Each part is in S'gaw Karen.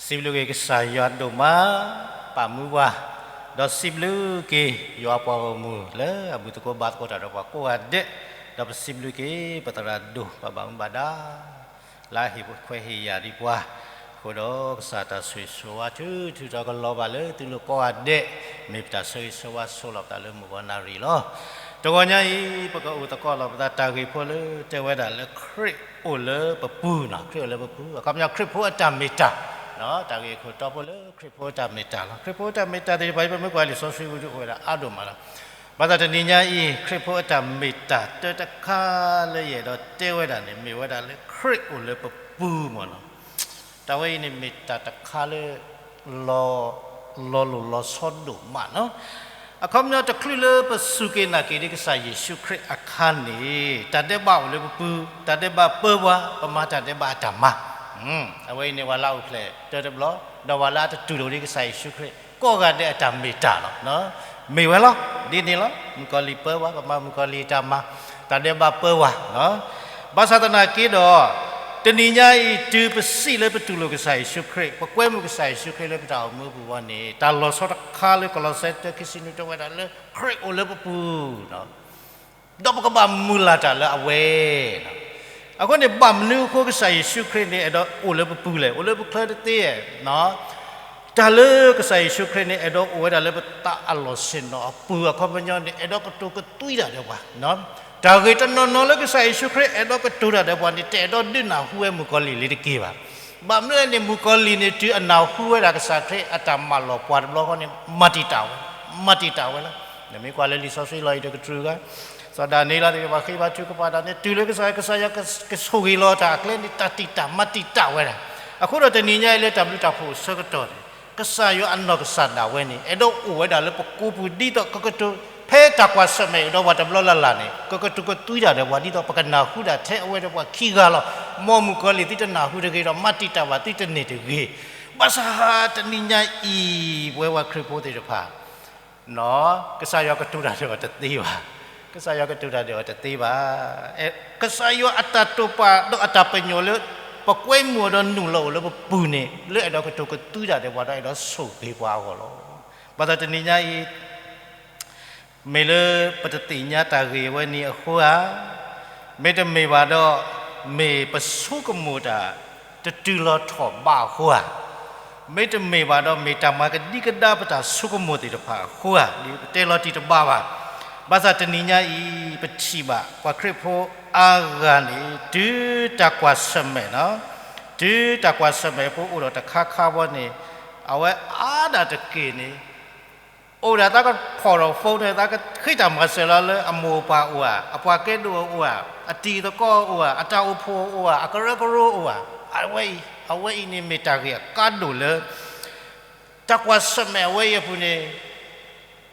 စံးဘျုးက့ၤကစၢ်ယွၤဒိၣ်မး ပာ်မူပှၤ, ဒီးစံးဘျုးက့ၤယွၤပှၤဂီၢ်မုၢ်လၢအဘျုးသကိးဘါသကိးတၢ်ဒီးပှၤကိးဂၤဒဲး, ဒီးပစံးဘျုးက့ၤပသရၣ်ဒိၣ်ပှၤဘၣ်မူဘၣ်ဒါ လၢအဟ့ၣ်ခွဲးဟ့ၣ်ယာ်ဒံးပှၤ, အဃိဒီးကစၢ်တၢ်ဆိၣ်ဂ့ၤဆိၣ်ဝါထုထုဒီးကလီၤဘၣ်လၢသုလိၤကိးဂၤဒဲး, မ့ၢ်ပတၢ်ဆိၣ်ဂ့ၤဆိၣ်ဝါဆိလီၤပသးလၢမုၢ်ဂီၤနၣ်ရံၣ်လီၤ. တဂီၤညါအံၤ ပကအိၣ်သကိးလီၤပသးတၢ်ဂ့ၢ်ဖိလၢတဲဝဲဒၣ်လၢခရံာ်အိၣ်လၢပပူၤနီၤ, ခရံာ်အိၣ်လၢပပူၤ, အခီပညီခရံာ်ဖိအတၢ်မ့ၢ်တၢ်, တၢ်ဂ့ၢ်အခိၣ်တီဖိလၢခရံာ်ဖိအတၢ်မ့ၢ်တၢ်လီၤ. ခရံာ်ဖိအတၢ်မ့ၢ်တၢ်သ့ၣ်တဖၣ်အံၤ ပမ့ၢ်ကွၢ်လံာ်စီဆှံဝဲဒၣ်အိၣ်ဝဲဒၣ်အါဒိၣ်မးလီၤ. ဘၣ်ဆၣ်တနံၤညါအံၤ ခရံာ်ဖိအတၢ်မ့ၢ်တၢ်တၢတခါလၢယအဲၣ်ဒိးတဲဝဲဒၣ်န့ၣ် မ့ၢ်ဝဲဒၣ်လၢခရံာ်အိၣ်လၢပပူၤမ့ၢ်နီၤ. တၢ်ဝဲအံၤန့ၣ်မ့ၢ်တၢ်တခါလၢ လီၤလိၢ်လီၤဆီဒိၣ်မးနီၤ. အခီပညီတချုးလၢပစူၢ်က့ၤနာ်က့ၤဒ်ကစၢ်ယ့ၣ်ၡူးခရံာ်အခါန့ၣ် တၢ်ဒဲးဘးအိၣ်လၢပပူၤ, တၢ်ဒဲးဘးပၢပှၤ, ပမၤတၢ်ဒဲးဘးအတၢ်မၤ, အဝဲအံၤန့ၣ်ပှၤလၢအအိၣ်ဖျဲၣ်တၢတဘျီ, ဒီးပှၤလၢအတတူၢ်လိာ်ဒ်ကစၢ်ယ့ၣ်ၡူးခရံာ် ကိးဂၤဒဲးအတၢ်မ့ၢ်တၢ်လီၤ. မ့ၢ်ဝဲလီၤ, ဒ်န့ၣ်လီၤ. မုၣ်ကီၤလံၢ်ပၢပှၤ, ပမၤမုၣ်ကီၤလံၢ်အတၢ်မၤ, တၢ်ဒဲးဘးပၢပှၤ ဘၣ်ဆၣ်သနာ်က့ဒီး တနံၤညါအံၤ တုၤပစံးလၢပတူၢ်လိာ်ကစၢ်ယ့ၣ်ၡူးခရံာ်, ပကွဲမုာ်ကစၢ်ယ့ၣ်ၡူးခရံာ်လၢပတၢ်အိၣ်မူအပူၤအဂီၢ်န့ၣ် တၢ်လီၤဆီတခါလၢ Colossians သၢခံဆံနွံတဲဝဲဒၣ်လၢ ခရံာ်အိၣ်လၢပပူၤ, ဒီးပကဘၣ်မုၢ်လၢ်တၢ်လၢအဝဲ အဃိန့ၣ် ဘၣ်မနုၤအဃိကစၢ်ယ့ၣ်ၡူးခရံာ်န့ၣ် အဲၣ်ဒိးအိၣ်လၢပပူၤလဲၣ်, အိၣ်လၢပချၢတသ့, တၢ်လၢကစၢ်ယ့ၣ်ၡူးခရံာ်န့ၣ် အဲၣ်ဒိးအိၣ်ဝဲဒၣ်လၢပသးအလီၢ်ဆ့ၣ်နီၤအပူၤ အခီပညီန့ၣ် အဲၣ်ဒိးကတိၤကသွံတၢ်ဒီးပှၤ, တၢ်ဂ့ၢ်တနီၤနီၤလၢကစၢ်ယ့ၣ်ၡူးခရံာ်အဲၣ်ဒိးကတိၤတၢ်ဒီးပှၤန့ၣ် တအဲၣ်ဒိးဒုးနၢ်ဟူဝဲမုၣ်ကီၤလံၢ်လံတက့ၢ်ဘၣ်. ဘၣ်မနုၤလဲၣ်န့ၣ် မုၣ်ကီၤလံၢ်န့ၣ် တုၤအနၢ်ဟူဝဲဒၣ်ကစၢ်ခရံာ်အတၢ်မၤလီၤပှၤတဘျီဃီန့ၣ် မၤတံာ်တာ်ဝဲ, မၤတံာ်တာ်ဝဲလီၤ. နမ့ၢ်ကွၢ်လၢလံာ်စီဆှံလီၤအံၤတကတြူၢ်ဂၤ စီၤဒၤနံးလၢ်သ့ၣ်တဖၣ်ဃ့ဘါထုကဖၣ်တၢ်န့ၣ် တုၤလၢကစၢ် ကစၢ်ယွၤကဆိၣ်ဂ့ၤလီၤတၢ်အကျဲန့ၣ် တၢ်တံာ်တာ်မၤတံာ်တာ်ဝဲဒၣ်. အဃိဒီးတနံၤညါအံၤလၢတၢ်ဘျုးတၢ်ဖှိၣ်အဆၢကတီၢ်န့ၣ် ကစၢ်ယွၤအနီၢ်ကစၢ်ဒၣ်ဝဲန့ၣ် အဲၣ်ဒိးအိၣ်ဝဲဒၣ်လၢပကိးပူၤ ဒ်သိးကကတိၤ ဖဲတၢ်ကွၢ်ဆၢၣ်မဲာ်အိၣ်ဒီးပှၤတဘျီလၢ်လၢ်န့ၣ် ကကတိၤကသွံတၢ်ဒီးပှၤ ဒ်သိးပကနၢ်ဟူဒၣ်ထဲအဝဲဒီးပှၤခံဂၤလီၤ. မ်မုၣ်ကီၤလံၢ်သုတနၢ်ဟူတဂ့ၤဒီး မၤတံာ်တာ်ဘၣ်သုတန့ၢ်တဂ့ၤ. ဘၣ်ဆၣ်တနံၤညါအံၤ ပဝဲပှၤခရံာ်ဖိသ့ၣ်တဖၣ် ကစၢ်ယွၤကတိၤတၢ်ဒီးအီၤတသ့ဘၣ်. ကစၢ်ယွၤကတိၤတၢ်ဒီးအီၤတသ့ဘၣ်. ကစၢ်ယွၤအတၢ်တိာ်ပာ်ဒီးအတၢ်ပညိၣ်လၢ ပကွဲမုာ်အီၤဒီးနုာ်လီၤအိၣ်လၢပပူၤန့ၣ် လၢအဲၣ်ဒိးကတိၤကသွံတၢ်ဒီးပှၤဒီးအဲၣ်ဒိးဆိၣ်ဂ့ၤပှၤအဂီၢ်လီၤ. ဘၣ်ဆၣ်တနံၤညါအံၤ မ့ၢ်လၢပတသ့ၣ်ညါတၢ်ဂ့ၢ်အဝဲန့ၣ်အဃိဧါ, မ့တမ့ၢ်ဘၣ်ဒီး မ့ၢ်ပဆိကမိၣ်တၢ်တတုၤလီၤထီၣ်ဘးအဃိဧါ, မ့တမ့ၢ်ဘၣ်ဒီး မ့ၢ်တၢ်မၤကဒံကဒါပတၢ်ဆိကမိၣ်သ့ၣ်တဖၣ်အဃိဧါ, ဒ်ပတဲလီၤတံၢ်တဘၣ်ဘၣ်. ဘၣ်ဆၣ်တနံၤညါအံၤ ပထံၣ်ဘၣ်ပှၤခရံာ်ဖိအါဂၤန့ၣ် တုၤတၢ်ကွၢ်ဆၢၣ်မဲာ်နီၤ, တုၤတၢ်ကွၢ်ဆၢၣ်မဲာ်ဖိအိၣ်ဒီးတခါခါဘီန့ၣ် အဝဲအါဒၣ်တက့ၢ်န့ၣ် အိၣ်ဒၣ်သးကဖီၣ်ဒီး phone န့ၣ် သးကဃ့တၢ်မၤစၢၤလီၤလၢအမိၢ်အပၢ်အိၣ်ဧါ, အပှၤကဲဒိၣ်အိၣ်ဧါ, အတံၤသကိးအိၣ်ဧါ, အတၢ်အိၣ်ဖှိၣ်အိၣ်ဧါ, အကရၢကရိအိၣ်ဧါ, အဝဲအံၤ, အဝဲအံၤန့ၣ်မ့ၢ်တၢ်ဂ့ၢ်အကါဒိၣ်လၢ တၢ်ကွၢ်ဆၢၣ်မဲာ်အဝဲအံၤအပူၤန့ၣ်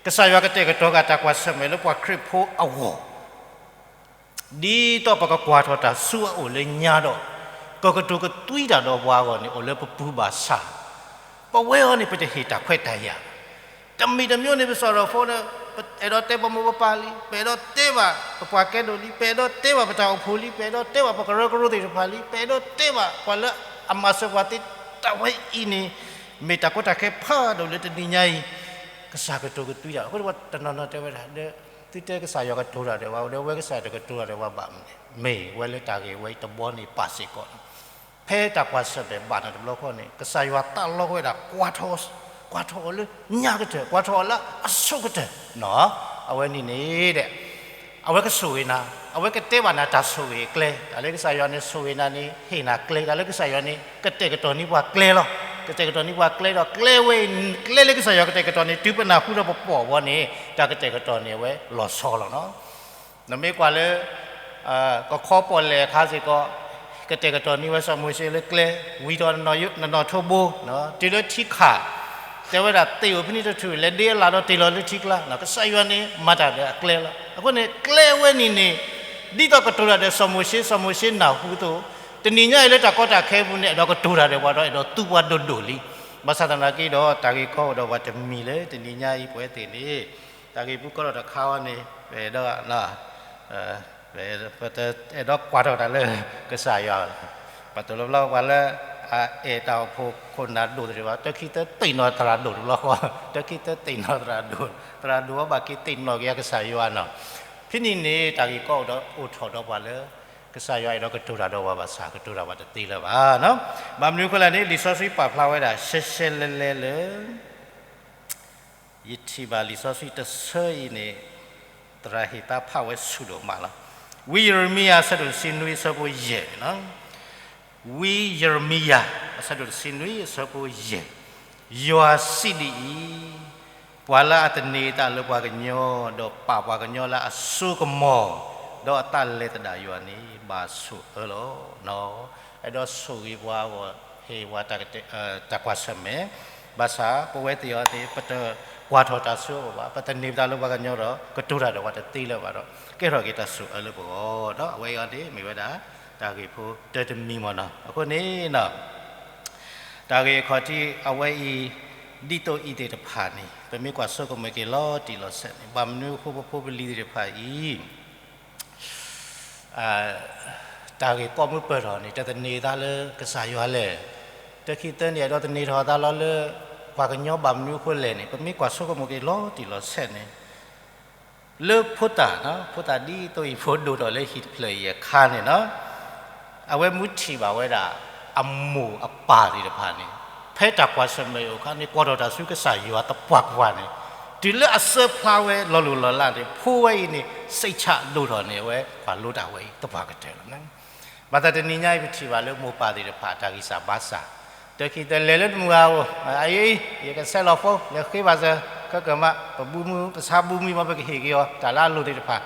ကစၢ်ယွၤကတဲာ်ကတီၤဃာ်တၢ်ကွၢ်ဆၢၣ်မဲာ်လၢပှၤခရံာ်ဖိအဂီၢ် ဒ်သိးပကကွၢ်ထီၣ်တၢ်ဆူအအိၣ်လၢညါဒီး ကကတိၤကသွံတၢ်ဒီးပှၤအဂီၢ်န့ၣ် အိၣ်လၢပပူၤဘၣ်ဆၣ်, ပဝဲအံၤန့ၣ် ပတဟ့ၣ်တၢ်ခွဲးတၢ်ယာ်ဘၣ်. တမံၤတမံၤန့ၣ် ပစးထီၣ် phone န့ၣ် ပအဲၣ်ဒိးတဲပမိၢ်ပပၢ်လံ, ပအဲၣ်ဒိးတဲဘၣ်ပပှၤကဲဒိၣ်လံ, ပအဲၣ်ဒိးတဲဘၣ်ပတၢ်အိၣ်ဖှိၣ်လံ, ပအဲၣ်ဒိးတဲဘၣ်ပကရၢကရိသ့ၣ်တဖၣ်လံ, ပအဲၣ်ဒိးတဲဘၣ်ပှၤလၢအမၤစၢၤပှၤသ့, တၢ်ဝဲအံၤန့ၣ် မ့ၢ်တၢ်ကီတၢ်ခဲဖးဒိၣ်လၢတနံၤညါအံၤ ကစၢ်ကတိၤကသွံတၢ်, အဃိဒီးတနီၤနီၤတဲဝဲဒၣ်ဒီး သုတဲကစၢ်ယွၤကတိၤတၢ်ဒီးဝဲ, ဒီးဝဲကစၢ်ယွၤတကတိၤတၢ်ဒီးဝဲဘၣ်မနုၤလဲၣ်. မ့ၢ်ဝဲလၢတၢ်ဂ့ၢ်ဝဲအံၤတဘီန့ၣ်ပာ်စ့ၢ်ကီးလီၤ. ဖဲတၢ်ကွၢ်ဆၢၣ်မဲာ်ဘၣ်နၤတဘျီဃီန့ၣ် ကစၢ်ယွၤသးလီဝဲဒၣ် ကွၢ်ထီၣ်အီၤလၢညါကတၢၢ်, ကွၢ်ထီၣ်အီၤလၢအဆိကတၢၢ်နီၤ. အဝဲန့ၣ်န့ၣ်ဒီး အဝဲကဆိၣ်ဂ့ၤနၤ, အဝဲကတဲဘၣ်နၤတၢ်ဆိၣ်ဂ့ၤအကျဲ, တၢ်လၢကစၢ်ယွၤန့ၣ်ဆိၣ်ဂ့ၤနၤန့ၣ် ဟ့ၣ်နၤကျဲ, တၢ်လၢကစၢ်ယွၤန့ၣ် ကတဲာ်ကတီၤန့ၢ်ပှၤကျဲလီၤ. ကတဲာ်ကတီၤန့ၢ်ပှၤကျဲဒီး ကျဲဝဲအံၤ, ကျဲလၢကစၢ်ယွၤကတဲာ်ကတီၤန့ၣ် တုၤပနၢ်ဟူဒီးပပိာ်အဂီၢ်န့ၣ် တၢ်ကတဲာ်ကတီၤန့ၢ်အဝဲလီၤဆီလီၤနီၤ. နမ့ၢ်ကွၢ်လၢ ကခီပီၣ်လဲၣ်အခါစ့ၢ်ကီး ကတဲာ်ကတီၤန့ၢ်ဝဲစီၤမိၤၡ့လၢကျဲ, ဝံၤဒီးနနီၣ်ထိးဘိ, တုၤလၢထံခး, တဲဝဲဒၣ်သ့ၣ်အိၣ်ဖဲန့ၣ်တထူၣ် လဲၤဒ့အလၣ်ဒီးတ့ၢ်လီၤလၢထံကျါ, ကစၢ်ယွၤန့ၣ် မၤတၢ်ဒီးအကျဲလီၤ. အဃိန့ၣ် ကျဲဝဲန့ၣ်န့ၣ် ဒ်သိးကတိၤတၢ်ဒီးစီၤမိၤၡ့, စီၤမိၤၡ့နၢ်ဟူအသိး, တနံၤညါအံၤလၢတၢ်ကီတၢ်ခဲအပူၤန့ၣ် အဲၣ်ဒိးကတိၤတၢ်ဒီးပှၤဒီး အဲၣ်ဒိးသူပှၤဒိၣ်ဒိၣ်လံ. ဘၣ်ဆၣ်သနာ်က့ဒီး တၢ်ဂ့ၢ်ကီအိၣ်ဒီးပှၤတမံၤလၢတနံၤညါအံၤပဝဲသ့ၣ်န့ၣ် တၢ်ဂ့ၢ်ပူၤကီဒီးတခါဝဲန့ၣ် ပအဲၣ်ဒိး ပအဲၣ်ဒိးကွၢ်ထီၣ်တၢ်လၢကစၢ်ယွၤ, ပှၤတိၢ်လီၤပျီပှၤလၢ အဲၣ်တၢ်အိၣ်ဖှိၣ်ခိၣ်နၢ်ဒိၣ်တဘ့ၣ်ဘၣ်, တၢ်ခံသၢသ့ၣ်နီၣ်သရၣ်ဒိၣ်တဘျီဃီ, တၢ်ခံသၢသ့ၣ်နီၣ်သရၣ်ဒိၣ်, သရၣ်ဒိၣ်အဘၣ်က့ၤသ့ၣ်နီၣ်က့ၤကစၢ်ယွၤနီၤ. ဖဲန့ၣ်န့ၣ် တၢ်ဂ့ၢ်ကီအိၣ်ထီၣ်ဒီးပှၤလၢ ကစၢ်ယွၤအဲၣ်ဒိးကတိၤတၢ်ဒီးပှၤဘၣ်ဆၣ် ကတိၤတၢ်ပှၤတသ့လၢၤဘၣ်နီၤ. ဘၣ်မနုၤအဃိလဲၣ်န့ၣ် လံာ်စီဆှံပာ်ဖျါဝဲဒၣ် ရှဲရှဲလဲလဲလၢ ယထံၣ်ဘၣ်လံာ်စီဆှံတဆၢအံၤန့ၣ် သရၣ်ဟ့ၣ်သါဖးဝဲဆူၣ်ဒိၣ်မးလီၤ. ဝံယရမံယၤအဆၢဒိၣ်တဆံနွံအဆၢဖိယဲၢ်န့ၣ်လီၤ. ဝံယရမံယၤအဆၢဒိၣ်တဆံနွံအဆၢဖိယဲၢ်, ယွၤစံးဒ်အံၤ, ပှၤလၢအတန့ၢ်သါလၢပှၤကညီ, ဒီးပာ်ပှၤကညီလၢအစိကမီၤ, ဒီးအသးလဲၤသဒၣ်ယွၤန့ၣ် ဘၣ်ဆိၣ်အၢလီၤ. အဲၣ်ဒိးဆိၣ်ဂ့ၤပှၤအဂီၢ် ဟ့ၣ်ဝဲတၢ်ကွၢ်ဆၢၣ်မဲာ်, ဘၣ်ဆၣ်ပဝဲသ့ၣ်အံၤန့ၣ် ပတကွၢ်ထီၣ်တၢ်စိအဂီၢ်ဘၣ်, ပတန့ၢ်သါလၢပှၤကညီဒီး ကတိၤတၢ်ဒီးပှၤတသ့လၢၤဘၣ်ဒီး ကဲထီၣ်က့ၤတၢ်ဆိၣ်အၢလၢပဂီၢ်ဒီး အဝဲအံၤန့ၣ် မ့ၢ်ဝဲဒၣ် တၢ်ဂ့ၢ်ဖိတၢတမံၤမ့ၢ်နီၤ. အဃိန့ၣ် တၢ်ဂ့ၢ်အခီၣ်ထံးအဝဲအံၤ ဒ်သိးအံၤသ့ၣ်တဖၣ်န့ၣ် ပမ့ၢ်ကွၢ်ဆိကမိၣ်က့ၤလီၤတံၢ်လီၤဆဲးန့ၣ် ဘၣ်မနုၤအဃိပဖိပလံၤသ့ၣ်တဖၣ်အံၤ တၢ်ဂ့ၢ်ကီမုၢ်ပၢၢ်ထီၣ်န့ၣ် တတန့ၢ်သါလၢကစၢ်ယွၤလဲၣ်, တခံသၢန့ၣ် အဲၣ်ဒိးတန့ၢ်ထီၣ်သါလီၤလၢ ပှၤကညီဘၣ်မနုၤအဃိလဲၣ်န့ၣ် ပမ့ၢ်ကွၢ်ဆိကမိၣ်က့ၤလီၤတံၢ်လီၤဆဲးန့ၣ် လၢဖိသၣ်, ဖိသၣ်ဒ်သိးအံၤဖိဒိၣ်ထီၣ်လၢဟံၣ်တဖျၢၣ်အံၤအခါန့ၣ်နီၤ, အဝဲမူထံၣ်ဘၣ်ဝဲဒၣ် အမိၢ်အပၢ်သ့ၣ်တဖၣ်န့ၣ် ဖဲတၢ်ကွၢ်ဆၢၣ်မဲာ်အိၣ်အခါန့ၣ် ကွၢ်ထီၣ်တၢ်ဆူကစၢ်ယွၤသပှၢ်ပှၢ်န့ၣ်, တုၤလၢအစၢဖျါဝဲလီၤလိၢ်လီၤလးန့ၣ် ဖိဝဲအံၤန့ၣ် စိတ်ချဒိၣ်ထီၣ်န့ၣ် အဝဲကွၢ်လိတၢ်ဝဲအံၤသပှၢ်ကတၢၢ်လီၤ. ဘၣ်ဆၣ်တနံၤညါအံၤ ပထံၣ်ဘၣ်လၢမိၢ်ပၢ်သ့ၣ်တဖၣ် တၢ်ဂံၢ်စၢ်ဘါစၢ်, တခံသၢလဲၤလၢနမုၢ်ဂၤဧိၤ, အအံၤ ယကဆဲးလီၤဖိ လဲၤဃ့ဘၣ်စၢၤ ခဲကမး ပဘူမုၢ် ပဆါဘူမုၢ်မ့ၢ် ပကဟ့ၣ်က့ၤအီၤ တၢ်လၢအလိၣ်သ့ၣ်တဖၣ်,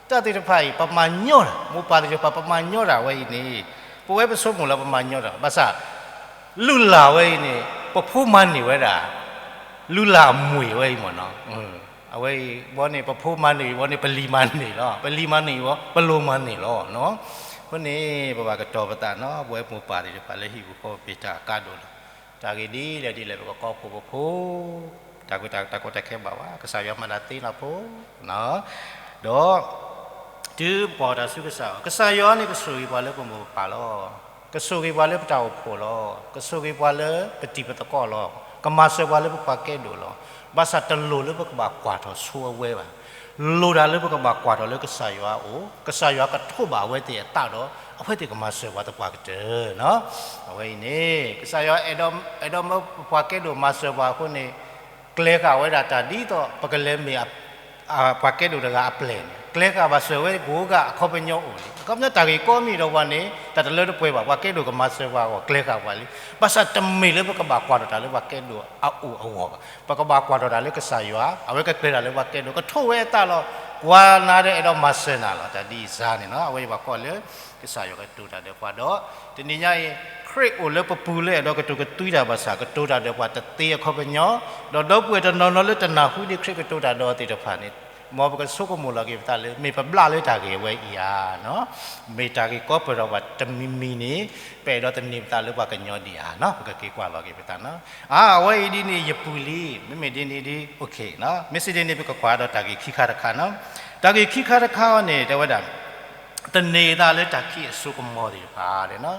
တၢ်သ့ၣ်တဖၣ်အံၤ ပမၤညီတၢ်, မိၢ်ပၢ်သ့ၣ်တဖၣ် ပမၤညီတၢ်ဝဲအံၤန့ၣ် ပဝဲပဆိကမိၣ်လၢပမၤညီတၢ် ဘၣ်ဆၣ် လုၢ်လၢ်ဝဲအံၤန့ၣ် ပဖိမၤန့ၢ်ဝဲဒၣ် လုၢ်လၢ်အမုာ်ဝဲအံၤမ့ၢ်နီၤ. အဝဲအံၤ ဘီန့ၣ် ပဖိမၤန့ၢ်အံၤ ဘီန့ၣ် ပလံၤမၤန့ၢ်လီၤ, ပလံၤမၤန့ၢ်အံၤ ပလိၤမၤန့ၢ်လီၤ. အဃိန့ၣ် ပဘၣ်ကတီၤပသးနီၤ, ပဝဲမိၢ်ပၢ်သ့ၣ်တဖၣ်လၢဟံၣ်ပူၤဃီပူၤ ပတၢ်အကါဒိၣ်လီၤ. တၢ်ဂ့ၢ်ဒ်လဲၣ်ဒ်လဲၣ် ပကကိးဖှိၣ်ပဖိ တၢ်ကွၢ်တၢ်ကီတၢ်ခဲဘၣ်ဝဲ ကစၢ်ယွၤမၤတၢ်သ့နီၢ်ဖိ ဒီး တုၤပကွၢ်တၢ်ဆူကစၢ်အီၤ ကစၢ်ယွၤန့ၣ် ကဆိၣ်ဂ့ၤပှၤလၢပမိၢ်ပပၢ်လီၤ. ကဆိၣ်ဂ့ၤပှၤလၢပတၢ်အိၣ်ဖှိၣ်လီၤ. ကဆိၣ်ဂ့ၤပှၤလၢပတံၤပသကိးလီၤ. ကမၤစၢၤပှၤလၢပပှၤကဲဒိၣ်လီၤ. ဘၣ်ဆၣ်တလိၣ်လၢပကဘၣ်ကွၢ်ထီၣ်ဆိအဝဲဘၣ်. လိၣ်တၢ်လၢပကဘၣ်ကွၢ်ထီၣ်လၢကစၢ်ယွၤအအိၣ်, ကစၢ်ယွၤကထိးဘၣ်အဝဲသ့ၣ်အသးဒီး အဝဲသ့ၣ်ကမၤစၢၤပှၤသပှၢ်ကတၢၢ်နီၤ. အဝဲအံၤန့ၣ် ကစၢ်ယွၤအဲၣ်ဒိး အဲၣ်ဒိးမၢပှၤကဲဒိၣ်မၤစၢၤပှၤအဃိန့ၣ် ကျဲၤဃာ်ဝဲဒၣ်တၢ်ဒ်သိး ပကလဲၤမ့ၢ် ပှၤကဲဒိၣ်တဂၤအပျဲၢ်န့ၣ် ကျဲၤဃာ်ဘၣ်စၢၤဝဲကိးဂၤအခီပညီအိၣ်လံ. အခီပညီတၢ်ဂ့ၢ်ကီမ့ၢ်ဒီးပှၤန့ၣ် တၢ်တလၢတပှဲၤဘၣ် ပှၤကဲဒိၣ်ကမၤစၢၤပှၤအဂီၢ်ကျဲၤဃာ်ပှၤလံ. ဘၣ်ဆၣ်တမ့ၢ်လၢပကဘၣ်ကွၢ်ထီၣ်တၢ်လၢပှၤကဲဒိၣ်အအိၣ်အဂီၢ်ဘၣ်. ပကဘၣ်ကွၢ်ထီၣ်တၢ်လၢကစၢ်ယွၤ အဝဲကကျဲၤတၢ်လၢပှၤကဲဒိၣ် ကထိးဝဲအသးလီၤ. ကွၢ်နၤဒီးအဲၣ်ဒိးမၤစၢၤနၤလီၤ တၢ်ဒ်အံၤစါန့ၣ်နီၤ. အဝဲယဘၣ်ကိးလၢ ကစၢ်ယွၤကတိၤတၢ်ဒီးပှၤဒီး တနံၤညါအံၤ ခရံာ်အိၣ်လၢပပူၤလၢအဲၣ်ဒိးကတိၤကသွံတၢ်ဘၣ်ဆၣ် ကတိၤတၢ်ဒီးပှၤတသ့အခီပညီ, ဒီးဒီပုၢ်ဝဲၢ်တနီၤနီၤလၢတနၢ်ဟူဒံးခရံာ်ကတိၤတၢ်ဒီးအီၤသ့ၣ်တဖၣ်န့ၣ် မ်ပကဆိကမိၣ်လီၤက့ၤပသးလၢ မ့ၢ်ပဘျးလၢတၢ်ဂ့ၢ်အဝဲအံၤဧါနီၤ. မ့ၢ်တၢ်ဂ့ၢ်ကီပၢၢ်ထီၣ်ပှၤတမံၤမံၤန့ၣ် ပအဲၣ်ဒိးသန့ၤပသးလၢပှၤကညီဒံးဧါနီၤ. ပကက့ၤကွၢ်လီၤက့ၤပသးနီၤ. အါ အဝဲအံၤဒ်န့ၣ်ယပုၤလံ, မ့မ့ၢ်ဒ်န့ၣ်ဒ် အိၣ်ခ့နီၤ. မ့ၢ်စ့ဒ်န့ၣ် ပကကွၢ်ဒီးတၢ်ဂ့ၢ်ခံခါတခါနီၤ. တၢ်ဂ့ၢ်ခံခါတခါအံၤန့ၣ် တဲဝဲဒၣ် သန့ၤသးလၢတၢ်ခံးအစိကမီၤသ့ၣ်တဖၣ်န့ၣ်နီၤ.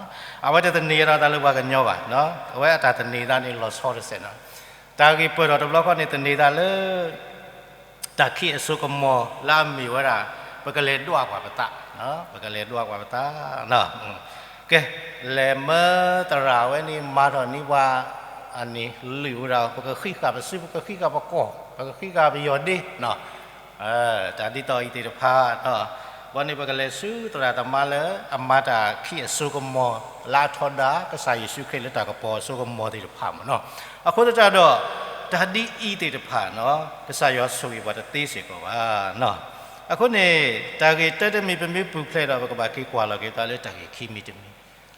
အဝဲတသန့ၤဒီးသးလၢပှၤကညီဘၣ်နီၤ. အဝဲအတၢ်သန့ၤသးန့ၣ်လီၤဆီတစဲးနီၤ. တၢ်ဂ့ၢ်ပၢၢ်ထီၣ်တဘျီဃီန့ၣ် သန့ၤသးလၢ တၢ်ခံးအစိကမီၤလၢအမ့ၢ်ဝဲဒၣ် ပကလဲၤဒွးကွၢ်ပသး, ပကလဲၤဒွးကွၢ်ပသး, ကဲ, လဲၤမၢသရၣ်ဝဲန့ၣ် မၤထီၣ်န့ၢ်ပှၤ အန့ၣ်လုၢ်ဝဲဒၣ် ပကဃံးဃာ်ပစု ပကဃံးဃာ်ပကီၢ် ပကဃံးဃာ်ပယီၤဒ့ တၢ်ဒ်သိးအံၤသ့ၣ်တဖၣ်, ဘၣ်န့ၣ်ပကလဲၤဆူသရၣ်သမါလၢ အမၤတၢ်ခံးအစိကမီၤ လၢအထီဒါ ကစၢ်ယ့ၣ်ၡူးခရံာ်လၢတၢ်ကပီၤအစိကမီၤသ့ၣ်တဖၣ်မ့ၢ်နီၤ. အဃိသတးဒီး တၢ်ဒ်အံၤသ့ၣ်တဖၣ်နီၤ ကစၢ်ယွၤဆိၣ်ဂ့ၤပှၤတသ့စ့ၢ်ကီးဘၣ်. အဃိန့ၣ် တၢ်ဂ့ၢ်တၢတမံၤပမ့ၢ်ပူၤဖျဲးဒီး ပကဘၣ်က့ၤကွၢ်လီၤက့ၤသးလၢတၢ်ဂ့ၢ်ခံမံၤတမံၤ,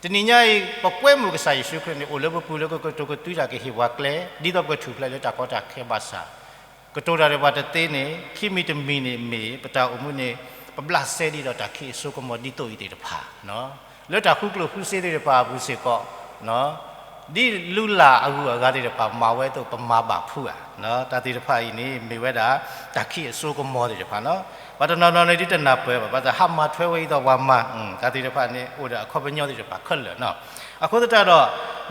တနံၤညါအံၤ ပကွဲမုာ်ကစၢ်ယ့ၣ်ၡူးခရံာ်န့ၣ် အိၣ်လၢပပူၤလၢကကတိၤကသွံတၢ်ကဟ့ၣ်ပှၤကျဲ ဒ်သိးပကထူၣ်ဖျဲးလၢတၢ်ကီတၢ်ခဲဘၣ်ဆၣ် ကတိၤတၢ်ဒီးပှၤတသ့န့ၣ် ခံမံၤတမံၤန့ၣ်မ့ၢ် ပတၢ်အိၣ်မူန့ၣ် ပဘျးစဲဒ်ဒီးတၢ်ခံးအစိကမီၤဒ်သိးအံၤသ့ၣ်တဖၣ်, လၢတၢ်ဃုကျိၣ်ဃုစ့သ့ၣ်တဖၣ်အပူၤစ့ၢ်ကီး, ဒ်လုၢ်လၢ်အဂုၤအဂၤသ့ၣ်တဖၣ်မၤဝဲအသိး ပမၤဘၣ်ဖုးဧါ, တၢ်သ့ၣ်တဖၣ်အံၤန့ၣ် မ့ၢ်ဝဲဒၣ် တၢ်ခံးအစိကမီၤသ့ၣ်တဖၣ်နီၤ. ပှၤတနီၤနီၤန့ၣ်ဒ်တနၢ်ပၢၢ်ဘၣ် ဘၣ်ဆၣ်ဟးမၤထွဲဝဲအံၤဒီးပှၤမၤ, တၢ်သ့ၣ်တဖၣ်န့ၣ် အိၣ်ဒီးအခီပညီသ့ၣ်တဖၣ်ခဲလၢာ်နီၤ. အဃိသတးဒီး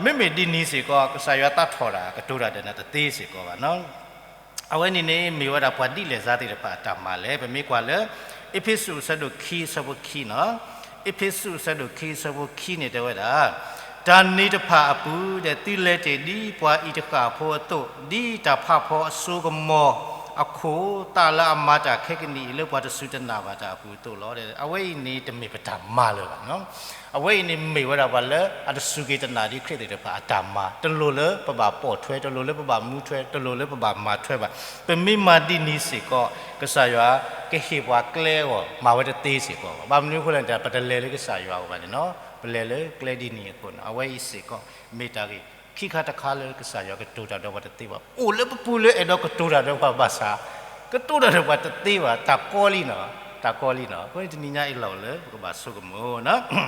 မ့မ့ၢ်ဒ်န့ၣ်စ့ၢ်ကီး ကစၢ်ယွၤသးထီၣ်တၢ်ကတိၤတၢ်ဒီးနၤတသ့စ့ၢ်ကီးဘၣ်နီၤ. အဝဲန့ၣ်န့ၣ် မ့ၢ်ဝဲဒၣ်ပှၤဒ်လဲၣ်စါသ့ၣ်တဖၣ်အတၢ်မၤလဲၣ်. ပမ့ၢ်ကွၢ်လၢ အ့းဖ့းစူးအဆၢဒိၣ်ခံအဆၢဖိခံနီၤ, အ့းဖ့းစူးအဆၢဒိၣ်ခံအဆၢဖိခံန့ၣ်တဲဝဲဒၣ်, တၢ်န့ၣ်တဖၣ်အပူၤဒီး သုလဲၤတ့ၢ်ဒ်ပှၤအံၤတဃၣ်ဖိအသိး, ဒ်တၢ်ဖးဖီအစိကမီၤအခိၣ်, သးလၢအမၤတၢ်ခဲကနံၣ်အံၤ လၢပှၤတစူၢ်တနာ်ဘၣ်တၢ်အပူၤအသိးလီၤ. အဝဲအံၤန့ၣ်တမ့ၢ်ပတၢ်မၤလၢၤဘၣ်နီၤ. အဝဲအံၤန့ၣ်မ့ၢ်ဝဲဒၣ်ပှၤလၢအတစူၢ်က့ၤတနာ်ဒ်ခရံာ်သ့ၣ်တဖၣ်အတၢ်မၤ, တလိၣ်လၢပဘၣ်ပိာ်ထွဲ, တလိၣ်လၢပဘၣ်မူထွဲ, တလိၣ်လၢပဘၣ်မၤထွဲဘၣ်. ပမ့ၢ်မၤဒ်န့ၣ်စ့ၢ်ကီး ကစၢ်ယွၤကဟ့ၣ်ပှၤကျဲအဂီၢ် မၤဝဲတသ့စ့ၢ်ကီးဘၣ်. ဘၣ်မနုၤအဃိလဲၣ်န့ၣ် ပတလဲၤလၢကစၢ်ယွၤအအိၣ်ဘၣ်န့ၣ်နီၤ, ပလဲၤလၢကျဲဒ်န့ၣ်အဃိနီၤ. အဝဲအံၤစ့ၢ်ကီး မ့ၢ်တၢ်ဂ့ၢ်ခံခါတခါလၢကစၢ်ယွၤကတိၤတၢ်ဒီးပှၤတသ့ဘၣ်. အိၣ်လၢပပူၤလၢအဲၣ်ဒိးကတိၤတၢ်ဒီးပှၤဘၣ်ဆၣ် ကတိၤတၢ်ဒီးပှၤတသ့ဘၣ်, တၢ်ကီလံနီၤ, တၢ်ကီလံနီၤ. အဃိန့ၣ်တနံၤညါအံၤလီၢ်လၢပကဘၣ်ဆိကမိၣ်နီၤ.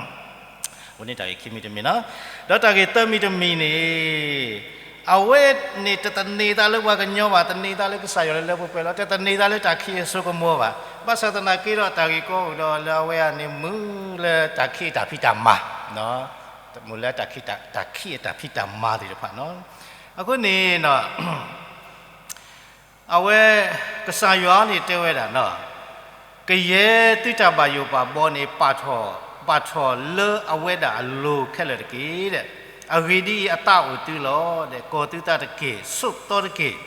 အဃိန့ၣ်တၢ်ဂ့ၢ်ခံမံၤတမံၤနီၤ. ဒီးတၢ်ဂ့ၢ်သၢမံၤတမံၤန့ၣ် အဝဲန့ၣ်တသန့ၤသးလၢပှၤကညီဘၣ်, သန့ၤသးလၢကစၢ်ယွၤလၢလၢပှဲၤပှဲၤလီၤ, တသန့ၤသးလၢတၢ်ခံးအစိကမီၤဘၣ်. ဘၣ်ဆၣ်သနာ်က့ဒီး တၢ်ဂ့ၢ်ကီအိၣ်ဒီးလၢအဝဲအံၤန့ၣ် မုာ်လၢတၢ်ခံးအတၢ်ဖံးတၢ်မၤ, မုာ်လၢတၢ်ခံးအတၢ်ဖံးတၢ်မၤသ့ၣ်တဖၣ်နီၤ. အဃိန့ၣ် အဝဲ ကစၢ်ယွၤန့ၣ်တဲဝဲဒၣ်နီၤ, ကယဲၢ်သုတၢ်ဘၣ်ယိၣ်ဘၣ်ဘီန့ၣ် ပာ်ထီၣ်, ပာ်ထီၣ်လၢအဝဲဒၣ်အလိၤခဲလၢာ်တက့ၢ်. အဂ့ၢ်ဒ်အံၤ, အသးအိၣ်သုလီၤ. ဒီးကီၤသုသးတက့ၢ်, ဆိးသီတက့ၢ်.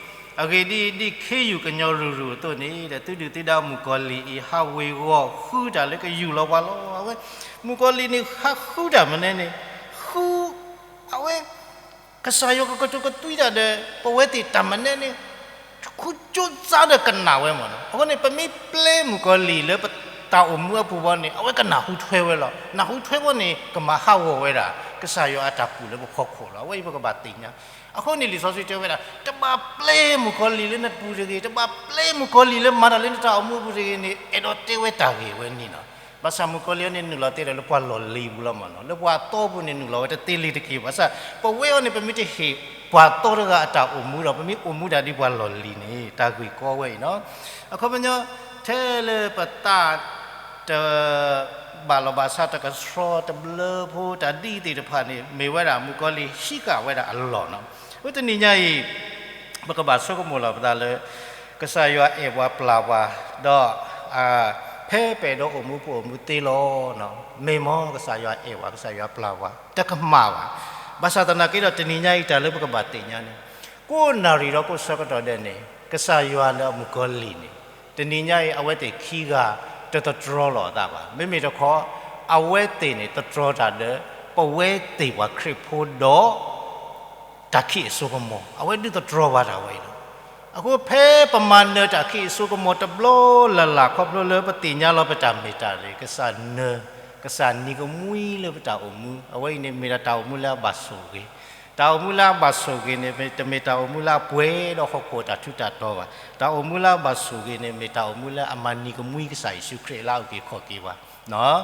အဂ့ၢ်ဒ်အံၤ, ဒ်ခ့ယုၢ်ကညီရုၢ်ရုၢ်အသိးန့ၣ်, ဒီးသုဒုၣ်သုဒါမုၣ်ကီၤလံၢ်အံၤ ဟးဝ့ၤဝီၤဃုတၢ်လၢကယူၢ်လီၤပှၤလီၤ. အဝဲ မုၣ်ကီၤလံၢ်န့ၣ် ဟးဃုတၢ်မနုၤန့ၣ်, ဃု အဝဲ ကစၢ်ယွၤကကတိၤကသွံတၢ်ဒီး ပဝဲသ့ၣ်တၢ်မနုၤန့ၣ် ဃုကၠိစါဒီးကနၣ်ဝဲမးနီၤ. အဃိန့ၣ် ပမ့ၢ်ပျဲမုၣ်ကီၤလံၢ်လၢပတၢ်အိၣ်မူအပူၤဘီန့ၣ် အဝဲကနၢ်ဟူထွဲဝဲလီၤ. နၢ်ဟူထွဲဘီန့ၣ် ကမၤဟးဂီၤဝဲဒၣ် ကစၢ်ယွၤအတၢ်ကူၣ်လၢပဖီခိၣ်လီၤ. အဝဲအံၤပကဘၣ်သ့ၣ်ညါ. အဃိန့ၣ်လံာ်စီဆှံတဲဝဲဒၣ် တဘၣ်ပျဲမုၣ်ကီၤလံၢ်လၢနပူၤတဂ့ၤ, တဘၣ်ပျဲမုၣ်ကီၤလံၢ်လၢမၤတၢ်လၢနတၢ်အိၣ်မူအပူၤတဂ့ၤန့ၣ် အဲၣ်ဒိးတဲဝဲတၢ်ဂ့ၢ်ဝဲန့ၣ်လီၤ. ဘၣ်ဆၣ်မုၣ်ကီၤလံၢ်အံၤန့ၣ် နုာ်လီၤတဲဒီးလၢပှၤလီၢ်လံၤပူၤလီၤမးနီၤ, လၢပှၤအသီပူၤန့ၣ် နုာ်လီၤဝဲတသ့လံတက့ၢ်. ဘၣ်ဆၣ် ပဝဲအံၤန့ၣ် ပမ့ၢ်တဟ့ၣ်ပှၤသီတဂၤအတၢ်အိၣ်မူဒီး ပမ့ၢ်အိၣ်မူဒၣ်ဒ်ပှၤလီၢ်လံၤန့ၣ် တၢ်ဂ့ၢ်ကီဝဲအံၤနီၤ. အခီပညီ ထဲလၢပသးတ ဘၣ်လီၤဘၣ်ဆးတကဆှီတဘျၢဖိတၢ်ဒ်သ့ၣ်တဖၣ်န့ၣ် မ့ၢ်ဝဲဒၣ်မုၣ်ကီၤလံၢ်ဟံးဃာ်ဝဲဒၣ်အလီၢ်နီၤ. အဃိတနံၤညါအံၤ ပကဘၣ်ဆိကမိၣ်လီၤပသးလၢ ကစၢ်ယွၤအဲၣ်ပှၤပျၢ်ပှၤ ဒီး ဖဲပအဲၣ်ဒိးအိၣ်မူပအိၣ်မူသ့လီၤ. မ့ၢ်မ့ၢ်ကစၢ်ယွၤအဲၣ်ပှၤ ကစၢ်ယွၤပျၢ်ပှၤ တကမၣ်ဘၣ်. ဘၣ်ဆၣ်သနာ်က့ဒီးတနံၤညါအံၤတၢ်လၢပကဘၣ်သ့ၣ်ညါန့ၣ် ကိးနၣ်ရံၣ်ဒီးကိးဆၢကတီၢ်ဒဲးန့ၣ် ကစၢ်ယွၤဒီးမုၣ်ကီၤလံၢ်န့ၣ် တနံၤညါအံၤ အဝဲသ့ၣ်ခံဂၤ တသတြီၤလီၤအသးဘၣ်. မ့မ့ၢ်တခီ အဝဲသ့ၣ်န့ၣ် သတြီၤတၢ်ဒီး ပဝဲသ့ၣ်ပှၤခရံာ်ဖိဒီး တၢ်ခံးအစိကမီၤ အဝဲဒုးသတြီၤဘၣ်တၢ်ဝဲအံၤလီၤ. အဃိဖဲပမၤနၢၤတၢ်ခံးအစိကမီၤတဘျီလၢ်လၢ် ခီဖျိလၢပသ့ၣ်ညါလီၤပတၢ်မ့ၢ်တၢ်တီန့ၣ် ကစၢ်နၢၤ ကစၢ်နံၤကမှံလၢပတၢ်အိၣ်မူ အဝဲအံၤန့ၣ်မ့ၢ်ဒၣ်တၢ်အိၣ်မူလၢအဘၣ်ဆိၣ်ဂ့ၤ. တၢ်အိၣ်မူလၢအဘၣ်ဆိၣ်ဂ့ၤန့ၣ် တမ့ၢ်တၢ်အိၣ်မူလၢအပှဲၤဒီးဟီၣ်ခိၣ်တၢ်ထူးတၢ်တီဘၣ်. တၢ်အိၣ်မူလၢအဘၣ်ဆိၣ်ဂ့ၤန့ၣ် မ့ၢ်တၢ်အိၣ်မူလၢအမၤနံၤကမှံကစၢ်ယ့ၣ်ၡူးခရံာ်လၢအအုၣ်က့ၤခီၣ်က့ၤပှၤ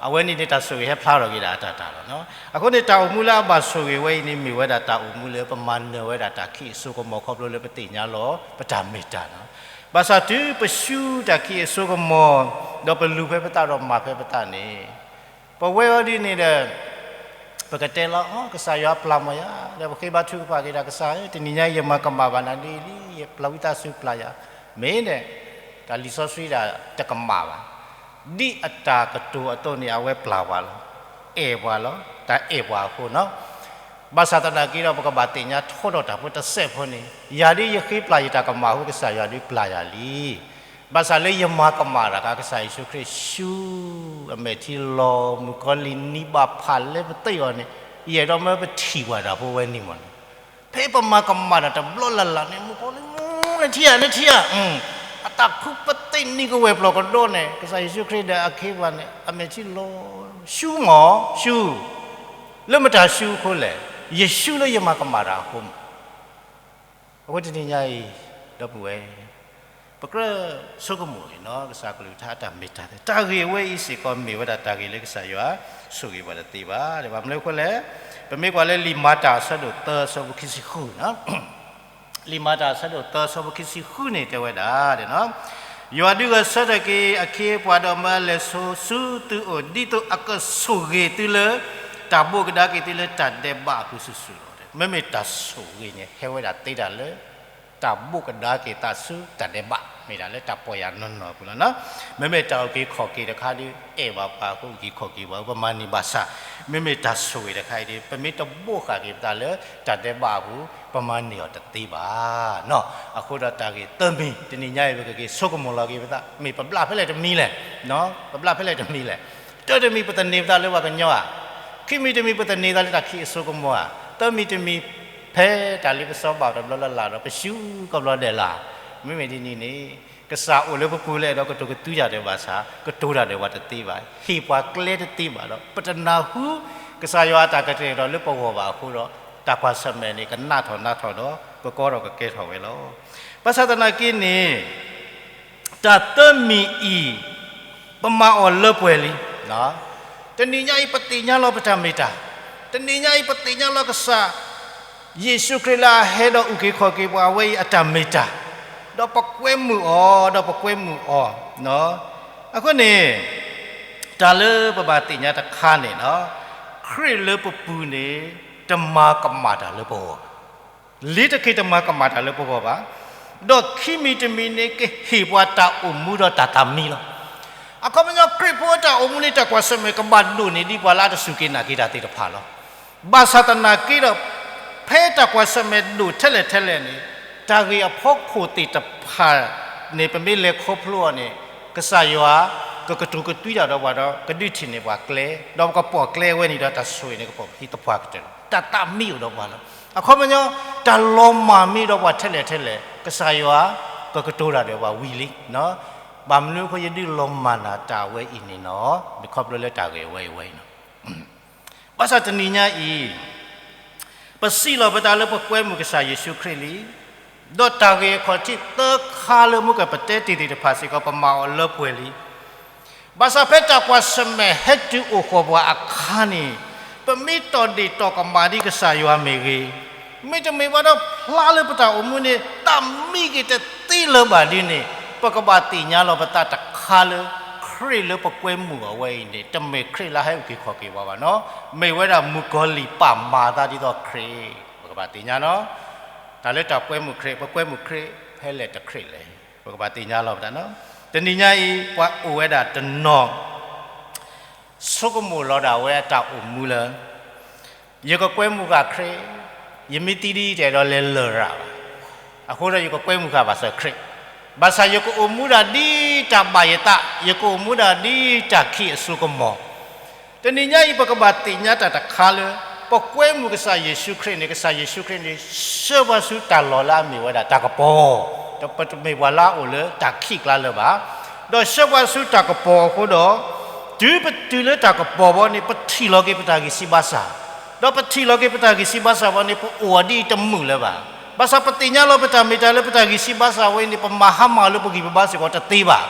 အဝဲန့ၣ်န့ၣ် တၢ်ဆိၣ်ဂ့ၤဟဲဖျါထီၣ်က့ၤဒၣ်အတၢ်တၢ်လီၤ. အဃိန့ၣ် တၢ်အိၣ်မူလၢအဘၣ်ဆိၣ်ဂ့ၤဝဲအံၤန့ၣ် မ့ၢ်ဝဲဒၣ်တၢ်အိၣ်မူလၢပမၤနၢၤဝဲဒၣ်တၢ်ခံးအစိကမီၤ ခီဖျိလၢပသ့ၣ်ညါလီၤ ပတၢ်မ့ၢ်တၢ်လီၤ. ဘၣ်ဆၣ်တုၤပရှုတၢ်ခံးအစိကမီၤ ဒီးပလူၤဖဲပသးဒီးမၤဖဲပသးန့ၣ် ပဝဲအံၤဒ်န့ၣ်ဒီး ပကတဲလီၤ ကစၢ်ယွၤပျၢ်မးယၤ ဒီးပဃ့ဘါထုကဖၣ်က့ၤဒီး ကစၢ်ဧၢ တနံၤညါအံၤယမၤကမၣ်ဘၣ်နၤဒ်အံၤလံ ယပျၢ်ဝံသးစူၤပျၢ်ယၤ မ့ၢ်န့ၣ် တၢ်လံာ်စီဆှံဒၣ်တကမၣ်ဘၣ်. ဒ်အတၢ်ကတိၤအသိးန့ၣ် အဝဲပျၢ်ပှၤလီၤ. အဲၣ်ပှၤလီၤ. တၢ်အဲၣ်ပှၤအဃိနီၤ. ဘၣ်ဆၣ်သနာ်က့ဒီး ပကဘၣ်သ့ၣ်ညါထီထီၣ်တၢ်ဖိတစဲးဖိန့ၣ် ယၤဒ်ယဃ့ပျၢ်ယတၢ်ကမၣ်အဃိ ကစၢ်ယွၤဒ်ပျၢ်ယၤလံ. ဘၣ်ဆၣ်လၢယမၤကမၣ်တၢ်အခါ ကစၢ်ယ့ၣ်ၡူးခရံာ်ဆူ အမဲာ်ထံလီၤ မုၣ်ကီၤလံၢ်နံၤဘၣ်ဖးလၢပသ့ၣ်အီၤန့ၣ် ယအဲၣ်ဒိးမၢပထံၣ်ဘၣ်တၢ်ဖိဝဲန့ၣ်မးနီၤ. ဖဲပမၤကမၣ်တၢ်တဘျီလၢ်လၢ်န့ၣ် မုၣ်ကီၤလံၢ် နထံၣ်ဧါ နထံၣ်ဧါ အတၢ်ခူပသ့ၣ်နံၤကဝဲၢ်ပျီၢ်ကဒီးန့ၣ် ကစၢ်ယ့ၣ်ၡူးခရံာ်ဒီးအခ့အပှၤန့ၣ် အမဲာ်ထံလီၤ ဆူမး ဆူ လၢမတၤဆူအဃိလဲၣ်. ယဆူလၢယမၤကမၣ်တၢ်အဃိမး အဃိတနံၤညါအံၤ ဒီပုၢ်ဝဲၢ် ပကြၢးဆိကမိၣ်အံၤနီၤ ကစၢ်ကလုၢ်ကထါအတၢ်မ့ၢ်တၢ်တီ တၢ်ဂ့ၢ်အဝဲအံၤစ့ၢ်ကီးမ့ၢ်ဝဲဒၣ်တၢ်ဂ့ၢ်လၢကစၢ်ယွၤဆိၣ်ဂ့ၤပှၤတသ့ဘၣ်. ဘၣ်မနုၤအဃိလဲၣ်, ပမ့ၢ်ကွၢ်လၢလံာ်မၤတၢ်အဆၢဒိၣ်သၢအဆၢဖိခံဆံဃုနီၤ လံာ်မၤတၢ်အဆၢဒိၣ်သၢအဆၢဖိခံဆံဃုန့ၣ်တဲဝဲဒၣ် ယွၤဒုးဂဲၤဆၢထၢၣ်က့ၤအခ့အပှၤဒီးမၢအလဲၤဆူသုအိၣ် ဒ်သိးအကဆိၣ်ဂ့ၤသုလၢ တၢ်ဘိးကဒါက့ၤသုလၢတၢ်ဒဲးဘးအပူၤစုာ်စုာ်လီၤ. မ့မ့ၢ်တၢ်ဆိၣ်ဂ့ၤန့ၣ် ဟဲဝဲဒၣ်သ့ဒၣ်လၢ တၢ်ဘိးကဒါက့ၤသးဆူတၢ်ဒဲးဘး မ့ၢ်ဒၣ်လၢတၢ်ပီၢ်ယၢ်နီၢ်နီၢ်အပူၤလီၤ. မ့မ့ၢ်တၢ်အုၣ်က့ၤခီၣ်က့ၤတခါဒီး အဲၣ်ဘၣ်ပှၤအဃိ အုၣ်က့ၤခီၣ်က့ၤပှၤ ပမၤန့ၢ်ဘၣ်ဆၣ်, မ့မ့ၢ်တၢ်ဆိၣ်ဂ့ၤတခါအံၤဒီး ပမ့ၢ်တဘိးဃာ်က့ၤပသးလၢတၢ်ဒဲးဘးအပူၤ ပမၤန့ၢ်အီၤတသ့ဘၣ်. အဃိဒီးတၢ်ဂ့ၢ်သၢမံၤ တနံၤညါအံၤ ပကက့ၤဆိကမိၣ်လီၤက့ၤပသး မ့ၢ်ပဘျၣ်ဖဲလဲၣ်တမံၤလဲၣ်, ပဘျၣ်ဖဲလဲၣ်တမံၤလဲၣ်. တၢတမံၤ ပသန့ၤပသးလၢပှၤကညီဧါ, ခံမံၤတမံၤ ပသန့ၤသးလၢတၢ်ခံးအစိကမီၤဧါ, သၢမံၤတမံၤ ဖဲတၢ်လ့ပစီဘၣ်တဘျီလၢ်လၢ်ဒီး ပရှုကဘျီဒဲးလၢ်. မ့မ့ၢ်ဒ်န့ၣ်န့ၣ် ကစၢ်အိၣ်လၢပပူၤလၢအဲၣ်ဒိး ကတိၤကတုၤတၢ်ဒီးဘၣ်ဆၣ် ကတိၤတၢ်ဒီးပှၤတသ့ဘၣ်, ဟ့ၣ်ပှၤကျဲတသ့ဘၣ်ဒီး ပတနၢ်ဟူ ကစၢ်ယွၤအတၢ်ကတဲာ်ကတီၤလၢပဂီၢ်ဘၣ်အဃိဒီး တၢ်ကွၢ်ဆၢၣ်မဲာ်န့ၣ် ကနးထီၣ်နးထီၣ်ဒီး ကကီထီၣ်ကကဲထီၣ်ဝဲလီၤ. ဘၣ်ဆၣ်သနာ်က့န့ၣ် တၢ်သၢမံၤအံၤ ပမၤအီၤလၢပှဲၤလံ. တနံၤညါအံၤ ပသ့ၣ်ညါလီၤပတၢ်မ့ၢ်တၢ်, တနံၤညါအံၤ ပသ့ၣ်ညါလီၤကစၢ် ယ့ၣ်ၡူးခရံာ်လၢအဟဲဒီးအုၣ်က့ၤခီၣ်က့ၤပှၤအဝဲအံၤအတၢ်မ့ၢ်တၢ်, ဒီးပကွဲမုာ်အီၤ, ဒီးပကွဲမုာ်အီၤ. အဃိန့ၣ် တၢ်လၢပဘၣ်သ့ၣ်ညါတခါန့ၣ် ခရံာ်လၢပပူၤန့ၣ် တမၤကမၣ်တၢ်လၢပဂီၢ်ဘၣ်. လ့ၤတခ့တမၤကမၣ်တၢ်လၢပဂီၢ်ဘၣ်, ဒီးခံမံၤတမံၤန့ၣ် ကဟ့ၣ်ပှၤတၢ်အိၣ်မူဒီးတၢ်သးမံလီၤ. အခီပညီ ခရံာ်ဖိအတၢ်အိၣ်မူန့ၣ် တၢ်ကွၢ်ဆၢၣ်မဲာ်ကဘၣ်ဒိၣ်န့ၢ်ဒံးပှၤလၢ အတစူၢ်က့ၤနာ်က့ၤတၢ်သ့ၣ်တဖၣ်လီၤ. ဘၣ်ဆၣ်သနာ်က့ဒီး ဖဲတၢ်ကွၢ်ဆၢၣ်မဲာ်ဒိၣ်ထဲလဲၣ်ထဲလဲၣ်န့ၣ် တၢ်ဂ့ၢ်အဖီခိၣ်သ့ၣ်တဖၣ်န့ၣ် ပမ့ၢ်လဲၤခီဖျိအီၤန့ၣ် ကစၢ်ယွၤ ကကတိၤကသွံတၢ်ဒီးပှၤဒီး ကဒုးထံၣ်န့ၢ်ပှၤကျဲ, ဒီးပကပိာ်ကျဲဝဲန့ၣ်ဒီး တၢ်ဆိၣ်ဂ့ၤန့ၣ် ကပိာ်ဟံၣ်သပှၢ်ကတၢၢ်လီၤ. တၢ်သးမံအိၣ်ဒီးပှၤလီၤ. အခီပညီ တၢ်လီၤမၢ်မံဒီးပှၤထဲလဲၣ်ထဲလဲၣ် ကစၢ်ယွၤ ကကတိၤတၢ်ဒီးပှၤဝံၤလံ. ဘၣ်မနုၤအဃိ ယဒုးလီၤမၢ်နၤတၢ်ဝဲအံၤန့ၣ်နီၤ, ခီဖျိလၢတၢ်ဂ့ၢ်အဝဲအံၤဝဲအံၤနီၤ. ဘၣ်ဆၣ်တနံၤညါအံၤ ပစံးလီၤပသးလၢပကွဲမုာ်ကစၢ်ယ့ၣ်ၡူးခရံာ်လံ, ဒီးတၢ်ဂ့ၢ်အခီၣ်ထံးသၢခါလၢမုၢ်ကပတဲတ့ၢ်သ့ၣ်တဖၣ်စ့ၢ်ကီး ပမၤအီၤလၢပှဲၤလံ. ဘၣ်ဆၣ်ဖဲတၢ်ကွၢ်ဆၢၣ်မဲာ်ဟဲတုၤအိၣ်ဃီၤပှၤအခါန့ၣ် ပမ့ၢ်တီၢ်ဒ့ၣ်တီၢ်ကမၣ်ဒံးကစၢ်ယွၤမ့ၢ်ဂ့ၤ, မ့တမ့ၢ်ဘၣ်ဒီးဖျါလၢပတၢ်အိၣ်မူန့ၣ် သးမံက့ၤတသ့လၢၤဘၣ်ဒ်န့ၣ် ပကဘၣ်သ့ၣ်ညါလီၤပသးတခါလၢ ခရံာ်လၢပကွဲမုာ်အဝဲအံၤန့ၣ် တမ့ၢ်ခရံာ်လၢဟဲအုၣ်က့ၤခီၣ်က့ၤပှၤဘၣ်နီၤ, မ့ၢ်ဝဲဒၣ်မုၣ်ကီၤလံၢ်ပာ်မၤသးဒ်သိးခရံာ်, ပကဘၣ်သ့ၣ်ညါနီၤ. တၢ်လၢတၢ်ကွဲမုာ်ခရံာ် ပကွဲမုာ်ခရံာ်ဖဲလဲၣ်တခရံာ်လဲၣ် ပကဘၣ်သ့ၣ်ညါလီၤပသးနီၤ. တနံၤညါအံၤ ပှၤအိၣ်ဝဲဒၣ်တနီၤ ဆိကမိၣ်လီၤဒၣ်ဝဲအတၢ်အိၣ်မူလၢ ယကကွဲမုာ်ဃာ်ခရံာ်, ယမ့ၢ်သံဒ်တဲာ်ဒီးလဲၤလၢၢ်ရၣ်ဘၣ်. အဃိဒီးယကကွဲမုာ်ဃာ်ဘၣ်ဆၣ်ခရံာ်, ဘၣ်ဆၣ်ယကအိၣ်မူဒၣ်ဒ်တၢ်ဘၣ်ယသး, ယကအိၣ်မူဒၣ်ဒ်တၢ်ခံးအစိကမီၤ. တနံၤညါအံၤ ပကဘၣ်သ့ၣ်ညါတၢ်တခါလၢ ပကွဲမုာ်ကစၢ်ယ့ၣ်ၡူးခရံာ်န့ၣ် ကစၢ်ယ့ၣ်ၡူးခရံာ်န့ၣ် ဆှၢပှၤဆူတၢ်လီၢ်လၢအမ့ၢ်ဝဲဒၣ်တၢ်ကပီၤ, ဒီးပတမ့ၢ်ပှၤလၢအအိၣ်လၢတၢ်ခံးကျါလၢၤဘၣ်. ဒီးဆှၢပှၤဆူတၢ်ကပီၤအဃိဒီး တုၤပတုၤလၢတၢ်ကပီၤဘီန့ၣ် ပထံၣ်လီၤက့ၤပတၢ်ဂံၢ်စၢ်ဘါစၢ်, ဒီးပထံၣ်လီၤက့ၤပတၢ်ဂံၢ်စၢ်ဘါစၢ်ဘီန့ၣ် ပအိၣ်အီၤဒ်အံၤတမုာ်လၢၤဘၣ်. ဘၣ်ဆၣ်ပသ့ၣ်ညါလီၤပတၢ်မ့ၢ်တၢ်လၢပတၢ်ဂံၢ်စၢ်ဘါစၢ်ဝဲအံၤန့ၣ် ပမၤဟါမၢ်လၢပဂံၢ်ပဘါစ့ၢ်ကီးတသ့ဘၣ်.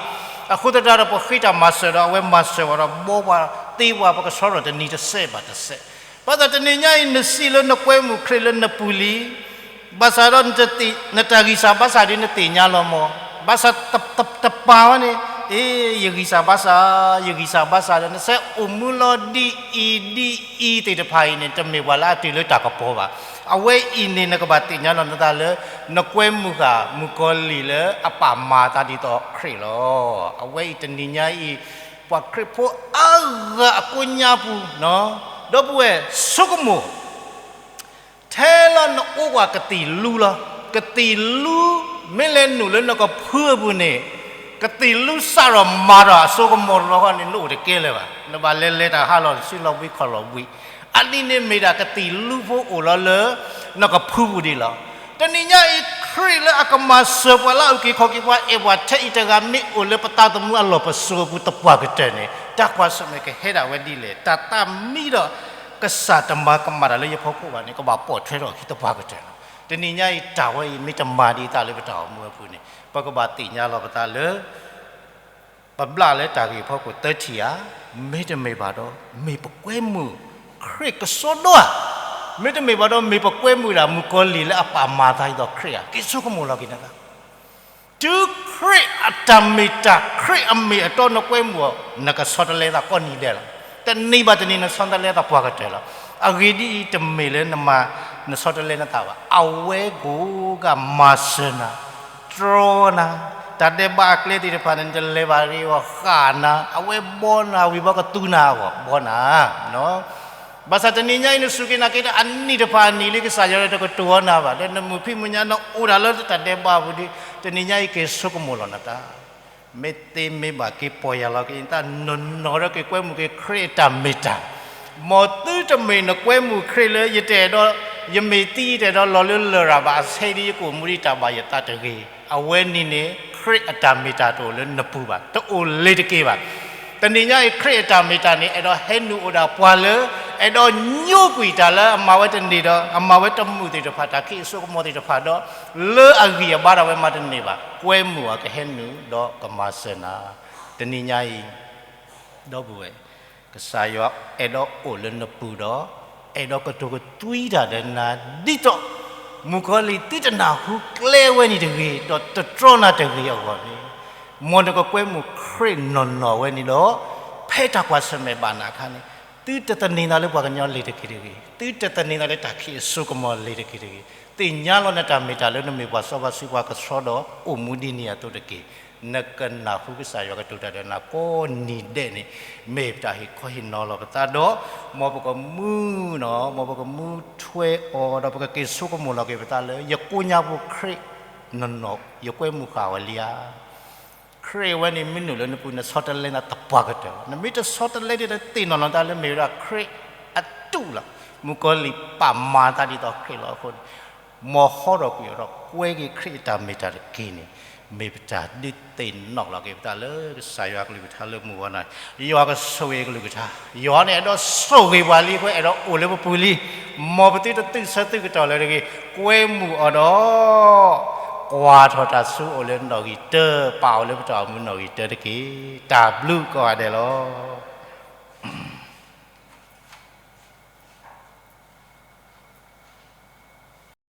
အဃိသတးဒီး ပဃ့တၢ်မၤစၢၤဒီးအဝဲမၤစၢၤဝဲဒီး ဘီပှၤသ့ပှၤ ပကဆှီထီၣ်တနံၤတစဲးဘၣ်တစဲး. ဘၣ်ဆၣ်တနံၤညါအံၤ နစံးလၢနကွဲမုာ်ခရံာ်လၢနပူၤလံ ဘၣ်ဆၣ်ဒီး နတၢ်ဂံၢ်စၢ်ဘါစၢ်ဒ်နသ့ၣ်ညါလီၤမၢ်, ဘၣ်ဆၣ်တပာ်ဝဲန့ၣ် အ့ ယဂံၢ်စၢ်ဘါစၢ်, ယဂံၢ်စၢ်ဘါစၢ်ဒီး နဆဲးအိၣ်မူလီၤဒ်အံၤဒ်အံၤသ့ၣ်တဖၣ်အံၤန့ၣ် တမ့ၢ်ပှၤလၢအတုၤလၢတၢ်ကပီၤဘၣ်. အဝဲအံၤန့ၣ် နကဘၣ်သ့ၣ်ညါလီၤနသးလၢ နကွဲမုာ်ဃာ်မုၣ်ကီၤလံၢ်လၢအပာ်မၤသးဒ်သိးခရံာ်လီၤ. အဝဲအံၤတနံၤညါအံၤ ပှၤခရံာ်ဖိအါဂၤအကိးညါပူၤ ဒီပုၢ်ဝဲၢ်ဆိကမိၣ် ထဲလၢနအိၣ်ကွၢ်ကသံၣ်လူလီၤ. ကသံၣ်လူ မ့ၢ်လဲၤနုာ်လၢနကဖုအပူၤန့ၣ် ကသံၣ်လူစးထီၣ်မၤထီၣ်အစိကမီၤတဘျီဃီန့ၣ် နအိၣ်တကဲလၢၤဘၣ်. နဘၣ်လဲၤလဲၤတၢ်ဟးလီၤဆူလီၤဘှံးခီၣ်လီၤဘှံး. အနံၤန့ၣ်မ့ၢ်ဒၣ်ကသံၣ်လူဖိအိၣ်လီၤလၢ နကဖုပူၤဒံးလီၤ. တနံၤညါအံၤ ခရံာ်လၢအကမၤစၢၤပှၤလၢအအုၣ်က့ၤခီၣ်က့ၤပှၤ အဲၣ်ပှၤထဲအံၤတဂၤ မ့ၢ်အိၣ်လၢပသးသမူအလီၢ်ပစိာ်အပူၤသပှၢ်ကတၢၢ်န့ၣ် တၢ်ကွၢ်ဆၢၣ်မဲာ်ကဟဲဒၣ်ဝဲဒ်လဲၣ်. တၢ်သးမံဒီး ကစၢ်တမၤကမၣ်တၢ်လၢယဖီခိၣ်ဘၣ်န့ၣ် ကဘၣ်ပိာ်ထွဲထီၣ်အခံသပှၢ်ကတၢၢ်လီၤ. တနံၤညါအံၤ တၢ်ဝဲအံၤမ့ၢ်တမၤဒံးသးလၢပတၢ်အိၣ်မူအပူၤန့ၣ် ပကဘၣ်သ့ၣ်ညါလီၤပသးလၢ ပဘျၣ်လၢတၢ်ဂ့ၢ်ဖီခိၣ်သၢထံၣ်ဧါ, မ့တမ့ၢ်ဘၣ်ဒီး မ့ၢ်ပကွဲမုာ်ခရံာ်ကစီဒီဧါ, မ့တမ့ၢ်ဘၣ်ဒီး မ့ၢ်ပကွဲမုာ်ဒၣ်မုၣ်ကီၤလံၢ်လၢအပာ်မၤသးဒ်သိးခရံာ်ဧါ, က့ၤဆိကမိၣ်လီၤက့ၤနသး. တုၤခရံာ်အတၢ်မ့ၢ်တၢ် ခရံာ်အမ့ၢ်အတီနကွဲမုာ်အီၤ နကဆီတလဲသးကိးနံၤဒဲးလီၤ. တနံၤဘၣ်တနံၤနဆီတလဲသးပှၢ်ကတၢၢ်လီၤ. အဂ့ၢ်ဒ်အံၤ, တမ့ၢ်လၢနမၤ နဆီတလဲနသးဘၣ်. အဝဲကိးဂၤမၤစၢၤနၤ, တြီနၤ, တၢ်ဒဲးဘးအကျဲသ့ၣ်တဖၣ်န့ၣ် နတလဲၤဘၣ်ဂ့ၤအဂီၢ်ဃၣ်နၤ, အဝဲဘှီနၤဝံၤဘျီကသူနၤအဂီၢ် ဘှီနၤ. ဘၣ်ဆၣ်တနံၤညါအံၤ နစူၢ်က့ၤနာ်က့ၤတၢ်အနံၣ်တဖၣ်အနံၣ်လံ ကစၢ်ယွၤတကတိၤအီၤနၤဘၣ်. ဒီးနမုာ်ဖံးမုာ်ညါ နအိၣ်ဒၣ်လၢတၢ်ဒဲးဘးအပူၤဒီး တနံၤညါအံၤက့ၤဆိကမိၣ်လီၤနသး မ့ၢ်သ့မ့ၢ်ဘၣ်က့ၤပီၢ်ယၢ်လီၤက့ၤနသး နီၢ်နီၢ်ဒီးက့ၤကွဲမုာ်က့ၤခရံာ်အတၢ်မ့ၢ်တၢ်. မ်သုတမ့ၢ်နကွဲမုာ်ခရံာ်လၢ ယတအဲၣ်ဒိး ယမ့ၢ်သံယတအဲၣ်ဒိးလီၤလၢလရာ်ဘၣ် အဆဲဒ်ယကအိၣ်မူဒ်တၢ်ဘၣ်ယသးတဂ့ၤ. အဝဲန့ၣ်န့ၣ် ခရံာ်အတၢ်မ့ၢ်တၢ်တအိၣ်လၢနပူၤဘၣ်, တအိၣ်လၢၤတက့ၢ်ဘၣ်. တနံၤညါအံၤ ခရံာ်အတၢ်မ့ၢ်တၢ်န့ၣ် အဲၣ်ဒိးဟဲနုာ်အိၣ်ဒၣ်ပှၤလၢ အဲၣ်ဒိးညိကွံာ်တၢ်လၢအမၤဝဲတန့ၢ်ဒီး အမၤဝဲတမုာ်သ့ၣ်တဖၣ် တၢ်ခံးအစိကမီၤသ့ၣ်တဖၣ်ဒီး လၢအဂံၢ်အဘါဒၣ်ဝဲမၤတန့ၢ်ဘၣ်, ကွဲမုာ်အီၤကဟဲနုာ်ဒီးကမၤစၢၤနၤ. တနံၤညါအံၤ ဒီပုၢ်ဝဲၢ်, ကစၢ်ယွၤအဲၣ်ဒိးအိၣ်လၢနပူၤဒီး အဲၣ်ဒိးကတိၤကသွံတၢ်ဒီးနၤ ဒ်သိး မုၣ်ကီၤလံၢ်သုတနၢ်ဟူကျဲဝဲန့ၣ်တဂ့ၤ ဒီးတတြီနၤတဂ့ၤအဂီၢ်န့ၣ်, မ်နကကွဲမုာ်ခရံာ်နီၢ်နီၢ်ဝဲန့ၣ်ဒီး ဖဲတၢ်ကွၢ်ဆၢၣ်မဲာ်ဘၣ်နၤအခါန့ၣ် သုတသန့ၤသးလၢပှၤကညီလ့ၤတက့ၤတဂ့ၤ, သုတသန့ၤသးလၢတၢ်ခံးအစိကမီၤလ့ၤတက့ၤတဂ့ၤ, သ့ၣ်ညါလီၤနတၢ်မ့ၢ်တၢ်လၢနမ့ၢ်ပှၤစီပှၤဆှံပှၤကဆှီဒီး အိၣ်မူဒ်န့ၣ်အသိးတက့ၢ်. နကနၢ်ဟူကစၢ်ယွၤကတိၤတၢ်ဒီးနၤကိးနံၤဒဲးန့ၣ် မ့ၢ်ပတၢ်ဟ့ၣ်ခီဟ့ၣ်နီၤလီၤပသးဒီး မ်ပကမူနီၤ မ်ပကမူထွဲအီၤဒီး ပကက့ၤဆိကမိၣ်လီၤက့ၤပသးလၢ ယကိးညါပူၤခရံာ်နီၢ်နီၢ် ယကွဲမုာ်ဃာ်ဝဲလံဧါ. ခရံာ်ဝဲန့ၣ် မ့ၢ်နုာ်လၢနပူၤ နဆီတလဲနသးသပှၢ်ကတၢၢ်လီၤ. နမ့ၢ်တဆီတလဲန့ၣ်ဒီး သ့ၣ်နီၣ်လီၤနသးလၢမ့ၢ်ဝဲဒၣ်ခရံာ်အတူးလီၤ. မုၣ်ကီၤလံၢ်ပာ်မၤသးဒ်သိးခရံာ်လီၤအဃိန့ၣ် မ်ဟီထီၣ်ကွံာ်အီၤဒီး ကွဲက့ၤခရံာ်အတၢ်မ့ၢ်တၢ်တက့ၢ်န့ၣ် မ့ၢ်ပတၢ်ဒုးသ့ၣ်နီၣ်လီၤက့ၤပသးလၢကစၢ်ယွၤကလုၢ်ကထါလၢမုၢ်ဂီၤနၤ. ယွၤကဆိၣ်ဂ့ၤကလုၢ်ကထါ, ယွၤန့ၣ်အဲၣ်ဒိးဆိၣ်ဂ့ၤပှၤလံအဃိ အဲၣ်ဒိးအိၣ်လၢပပူၤလံ. မ်ပသုတသုးဆၢသုးကတီၢ်လၢၤတဂ့ၤ, ကွဲမုာ်အီၤဒီး ကွၢ်ထီၣ်တၢ်ဆူအအိၣ်လၢနီၣ်ဂံၢ်တၢ, ပာ်အီၤလၢပတၢ်အိၣ်မူနီၣ်ဂံၢ်တၢတက့ၢ်. တၢ်ဘျုးကိးဂၤဒဲးလီၤ.